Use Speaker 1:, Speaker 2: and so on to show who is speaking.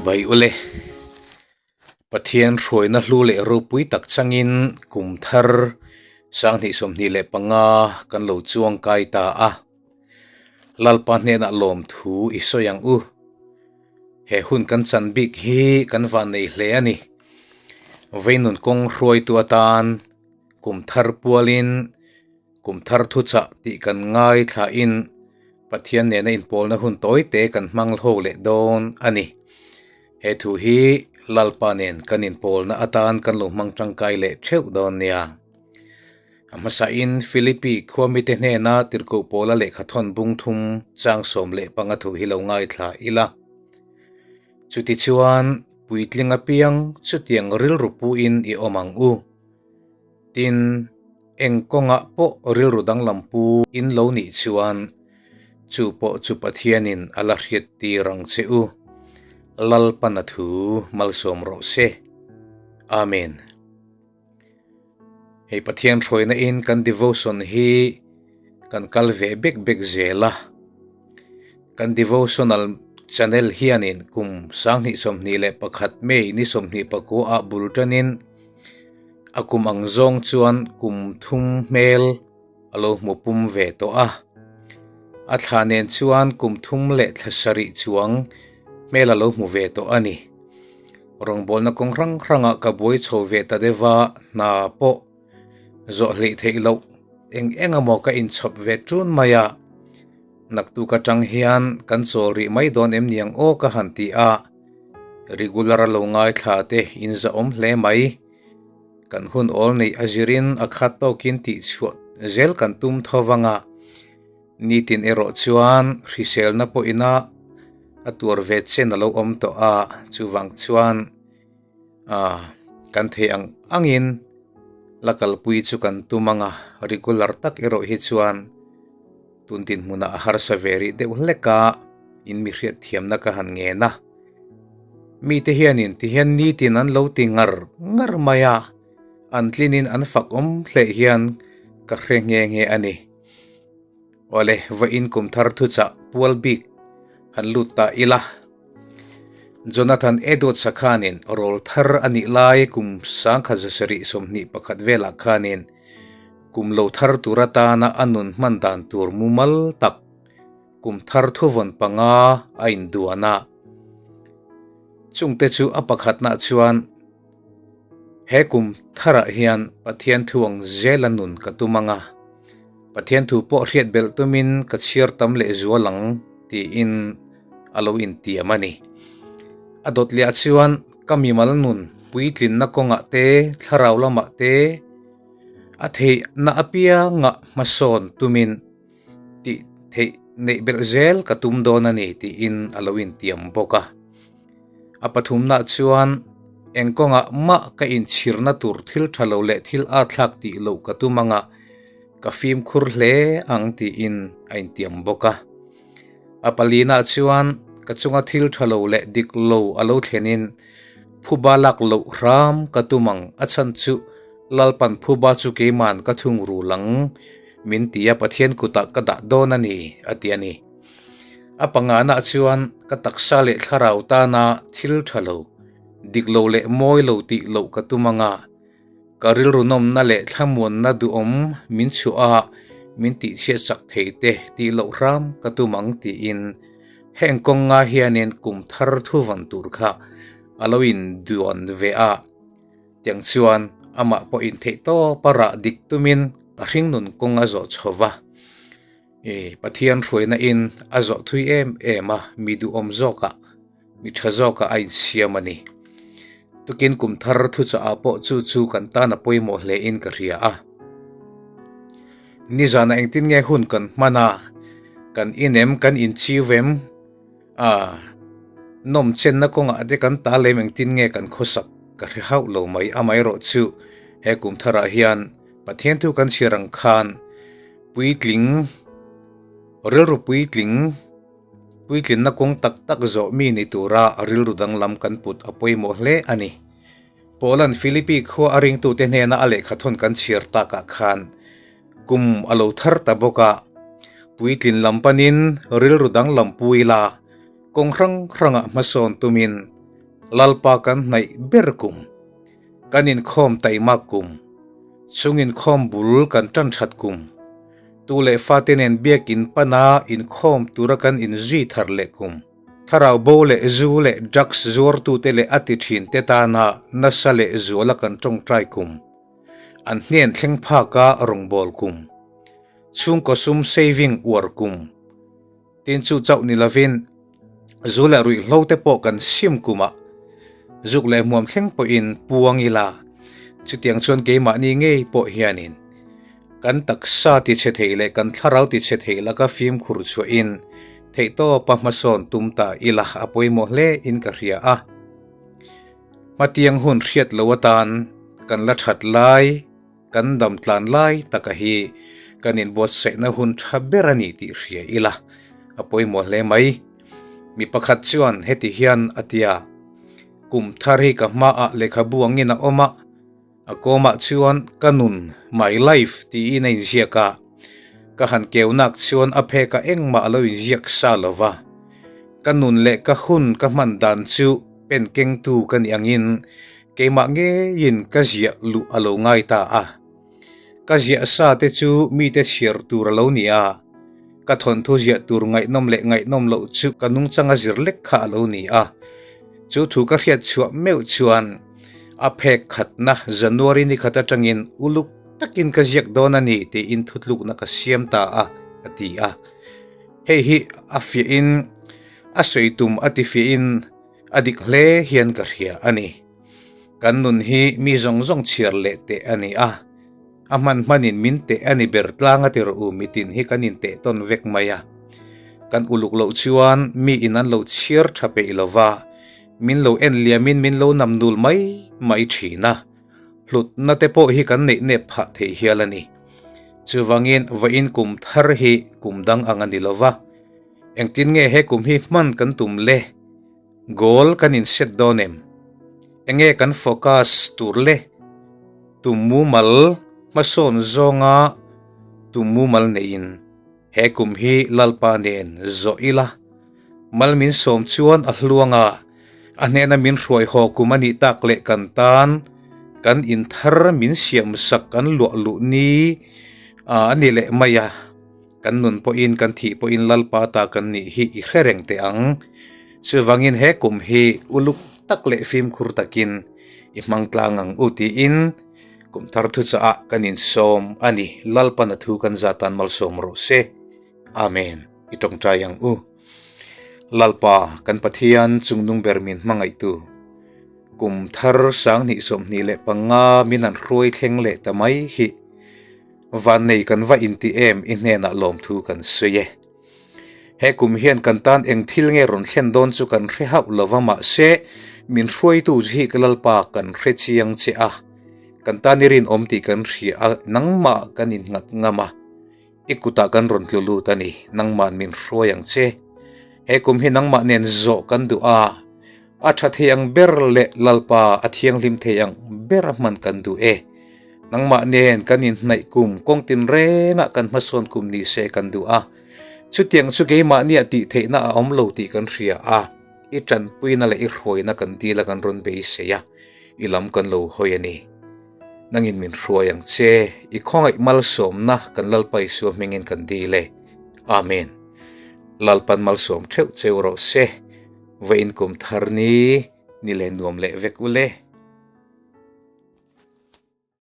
Speaker 1: Chibai ule. Pathian hruaina hlu leh ropui tak changin kum thar 2025 kan lo chuang kai ta a. Lalpa hnenah lawmthu i sawi ang u. He hun kan chan bik hi kan vannei hle a ni. Veinun kawng hruaitu atan kum thar pualin Kum thar thuchah tih kan ngaithlain Pathian nena inpawlna hun tawi te kan hmang ho leh dawn a ni. He thu hi Lalpa nen kan inpawlna atan kan lo hmang tangkai leh theuh dawn nia. A hmasain Philippi khuamite hnena tirhkoh pawla lehkhathawn bung thum chang 15 thu hi lo ngaithla ila. Chutichuan puitling apiang chutiang rilru puin i awm ang u. Tin, eng kawngah pawh rilru danglam pu in lo nih chuan chu pawh chu Pathianin a la hriat tir ang che u. Lalpana thu malsawm rawh se. Amen. Hei Pathian hruaina in kan devotion hi kan kal ve bek bek zel a. Kan devotional channel hianin kum 2021 May ni 29 ah bul tanin A kum ang zawng chuan kum thum hmel a lo hmu pum ve tawh a. A thla nen chuan kum thum leh thla sarih chuang hmel a lo hmu ve tawh a ni. Rawngbawlna kawng hrang hrangah ka buai chho ve ta deuh a, hna pawh zawh hleih theih loh eng eng emaw ka inchhawp ve ṭun mai a. Naktuk atang hian kan chawl rih mai dawn em niang aw ka han ti a. Regular a lo ngaithla te in zahawm hle mai. Kan hun awl neih a zirin a khat tawkin tih chhuah zel kan tum tho vang a, nitin erawh chuan hriselna pawhina a tuar ve chen a lo awm tawh a, chuvang chuan kan theih ang angin la kalpui chu kan tum ang a, regular tak erawh hi chuan Tun dinhmunah a harsa ve rih deuh hlek a, in mi hriatthiamna ka han ngen a. Mite hianin tihian nitin an lo ti ngar ngar mai a, an tlinin an fak awm hleh hian ka hre nghe nghe a ni. Awle, vawiin kum thar thuchah pual bik han lut ta ila. Jonathan Edwards-a khanin rawl thar a nih lai kum 1721 velah khanin kum lo thar tur atana a nun hman dan tur mumal tak kum thar thuvawn panga a induan a. Chungte chu a pakhatna chuan he kum tharah hian Pathian thu ang zela nun ka tum ang a, Pathian thu pawh hriat belh tumin ka chhiar tam leh zual ang tiin a lo intiam a ni. A dawt leh ah chuan ka mimal nun puitlinna kawngah te, thlarau lamah te a theihna apiangah hmasawn tumin tih theih neih belh zel ka tum dawn a ni tiin a lo intiam bawk a. A pathumna chuan eng kawngah mah ka inchhirna tur thil tha lo leh thil a thlak tih loh ka tum anga ka fimkhur hle ang tiin a intiam bawk a. A palina chuan ka chunga thil tha lo leh dik lo a lo thlenin phuba lak loh hram ka tum ang a chhan chu Lalpan phuba chu keiman ka thungrul ang min ti a Pathian kutah ka dah dawn a ni a ti a ni. A pangana chuan ka taksa leh thlarau tana thil tha lo, dik lo leh mawi lo tih loh ka tum anga ka rilru nawmna leh thlamuanna duhawm min chhuah a min tihchhiat sak thei te tih loh hram ka tum ang tiin heng kawnga hianin kum thar thuvawn tur kha a lo induan ve a. Tiang chuan amah pawh intheih tawp a rah dik tumin a hringnun kawng a zawh chho va. I Pathian hruaina in a zawh thui em em a, mi duhawm zawkah, mi tha zawkah a insiam a ni. Tukin kum thar thuchah ah pawh chu chu kan tan a pawimawh hle in ka hria a. Nizanah engtin nge hun kan hman a, kan inem kan inchiu em? A, nawm chenna kawngah te kan ta lem engtin nge kan khawsak ka hre hauh lo mai amaherawhchu he kum tharah hian Pathian thu kan chhiar ang khan Puitling, rilru puitling, puitlinna kawng tak tak zawh mi ni tura rilru danglam kan put a pawimawh hle a ni. Paula'n Philippi khua a ringtute hnena a lehkhathawn kan chhiar takah khan kum a lo thar ta bawk a, puitlin lam panin rilru danglam pui la, kawng hrang hrangah hmasawn tumin. Lalpa kan hnaih ber kum, kan inkhawm taihmak kum, chung inkhawm bul kan tan that kum, tu leh fate nen biakin pana inkhawm tura kan inzui thar leh kum, thlarau bo leh zu leh drugs zuartute leh a ti thinte tana nasa leh zuala kan tawngtai kum, an hnen thleng phaka rawngbâwl kum, chhungkaw sum saving uar kum. Tin chu chauh ni lovin zu leh ruihhlo te pawh kan sim kumah zuk leh hmuam thleng pawhin puang ila, chutiang chuan keimahni ngei pawh hianin kan taksa tichhe thei leh kan thlarau tichhe thei laka fimkhur chhuahin theihtawpa hmasawn tum ta ila a pawimawh hle in ka hria a. Hmatiang hun hriat lo atan kan la that lai. Kan dam tlan lai taka hi kan inbuatsaihna hun tha ber a ni tih hria ila a pawimawh hle mai. Mi pakhat chuan heti hian a ti a, Kum thar hi ka hmaah lehkhabu angin a awm a, a kawmah chuan ka nun, my life, tiin a inziak a. Ka han keunak chuan a phekah engmah a lo inziak sa lo va. Ka nun leh ka hun ka hman dan chu pen kengtu ka nih angin Keimah ngeiin ka ziah luh a lo ngai ta a. Ka ziah sa te chu mite chhiar tur a lo ni a, ka thawnthu ziah tur ngaihnawm leh ngaihnawm loh chu ka nungchanga zir lek kha a lo ni a. Chu thu ka hriat chhuah meuh chuan a phek khatna January ni khat atangin uluk takin ka ziak dawn a ni tiin thutlukna ka siam ta a, a ti a. Hei hi a fiahin a sawi tum a ti fiahin A dik hle hian ka hria a ni. Kan nun hi mi zawng zawng chhiar leh teh a ni a, a hman hmanin min teh a ni ber tlang a ti rawh u, mitin hi kan inteh tawn vek mai a. Kan uluk loh chuan mi in an lo chhiar tha peih lo va, min lo en liamin min lo nam nul mai mai thin a, hlutna te pawh hi kan neih nep phah thei hial a ni. Chuvangin vawiin kum thar hi kum dang ang a ni lo va. Engtin nge he kum hi hman kan tum le? Goal kan in set dawn em? Enge kan focus tur le? Tum mumal hmasawn zawnga tum mumal neiin he kum hi Lalpa nen zawh ila. Mal min sawm chuan a hluang a, a hnena min hruai haw kum a nih tak leh kan tan kan in thar min siam sak kan luah luh ni a ni leh mai a. Kan nun pawhin kan thih pawhin Lalpa ta kan nih hi i hre reng teh ang. Chuvangin he kum hi uluk tak leh fimkhur takin i hmang tlang ang u tiin kum thar thuchah ah kan insawm a ni. Lalpan a thu kan zatan malsawm rawh se. Amen. I tawngtai ang u. Lalpa kan Pathian chungnung ber min hmangaihtu, kum thar 2025 min han hruai thleng leh ta mai hi Vannei kan va inti em i hnenah lawmthu kan sawi e. He kum hian kan tan eng thil nge rawn thlen dawn chu kan hre hauh lo va mahse min hruaitu chu hi ka Lalpa kan hre chiang che a, kan tan i rinawm tih kan hria a, nangmah kan innghat ngam a, i kutah kan rawn tlu lut a ni, nangmahn min hruai ang che. He kum hi nangmah nen zawh kan duh a, a tha thei ang ber leh Lalpa a thianghlim thei ang ber a hman kan duh e. Nangmah nen kan inhnaih kum kawng tinrengah kan hmasawn kum ni se kan duh a. Chutiang chu keimahniah tih theihna a awm lo tih kan hria a, i tanpuina leh i hruaina kan dil a kan rawn beisei a, i lam kan lo hawi a ni. Nangin min hruai ang che, i khawngaih malsawmna kan Lalpa Isua hmingin kan dil e. Amen. Lalpan malsawm theuh cheu rawh se. Vawiin kum thar ni, ni leh nuam leh vek u le.